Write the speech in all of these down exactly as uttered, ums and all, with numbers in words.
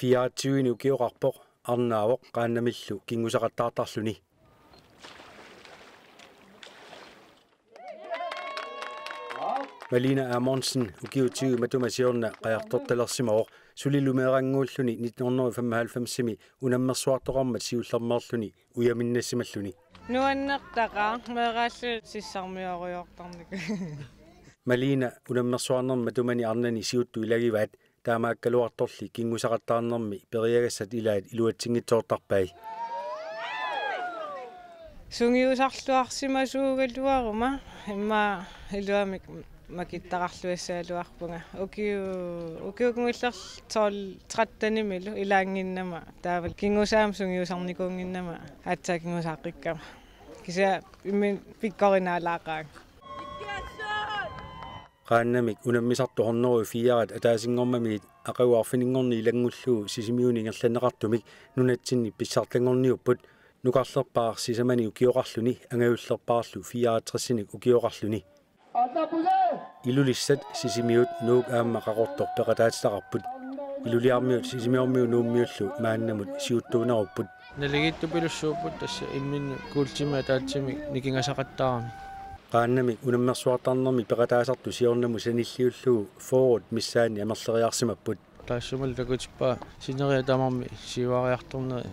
Fireogtyvenik ukioqarpoq, arnaavoq Qaannamillu kinngusaqattaartarluni. Malina Amundsen ukiut tyve matuma siorna qajartortalersimavoq, sulilu meerannguulluni nitten hundrede femoghalvfemsimi unammersuartoqarmat siullermeerluni ujaminneqarsimalluni. Nuannertaqaaq, meeraallu sissarmiorujoortarnikkut. Malina unammersuarnermi matumani arnani siuttut ilagivaat, taamaakkaluartorli kinngusaqattaarnermi periagassat ilaat iluatsinngitsoortarpai. Sungiusarluarsimasuugaluaruma, immaqa iluamik makittaqarluassagaluarpunga. Ukiu-, ukiut kingullerni tolv trettenimilu ilaannginnama, taava kinngusaamik sungiusarnikuunnginnama aatsaat kinngusaaqqikkamma. Kisianni imminut pikkorinaalaaqaanga. Qaannamik unammisartut hundrede og fire ataasinngormamigit aqagu arfininngorneq ilanngullugu Sisimiuni ingerlanneqartumik nunatsinni pissartanngorniupput, nukarlerpaaq sisamani ukioqarluni, angajullerpaarlu fireogtresinik ukioqarluni. Ilulissat, Sisimiut, Nuuk aamma Qaqortoq peqataatitaqarput. Iluliarmiut Sisimiormiut Nuummiullu maannamut siuttuunerupput. Naligiittupilussuupput, tassa imminnut kuultimik ataatsimik nikingasaqattaarami. Qaannamik unammersuartarnermi peqataasartut siornamut sanilliullugu fyrret missaanni amerleriarsimapput. Taassumalu takutippaa sineriak tamarmik siuariartorneri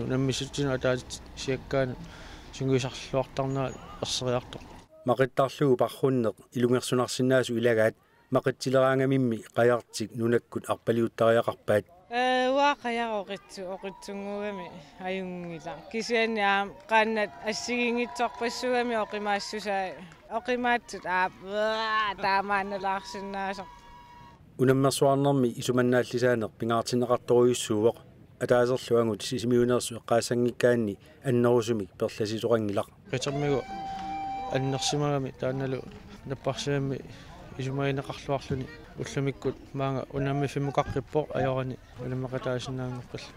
unammissutsinut ataatsip siakkaanut sungiusarluartarnerat erseriartoq. Maqittarlugu parrunneq ilungersunarsinnaasut ilagaat, maqitsileraangamimmi qajartik nunakkut arpaliuttariaqarpaat. Ee, uanga qajaq oqitsu-, oqitsunnguugami ajunngilaq. Kisianni aamma qaannat assigiinngitsorpassuugamik oqimaassusaa, oqimaatsut aap, uaa, taamaannalaarsinnaasoq. Unammersuarnermi isumannaallisaaneq pingaartinneqartorujussuuvoq, ataaserlu angut Sisimiuneersut eqqaassanngikkaanni annerusumik perlasisoqanngilaq. Qitermigut annersimagami taannalu napparsimammik isumagineqarluarluni, ullumikkut maanga unammiffimmukaqqipput ajorani unammeqataasinnaanngorpallu.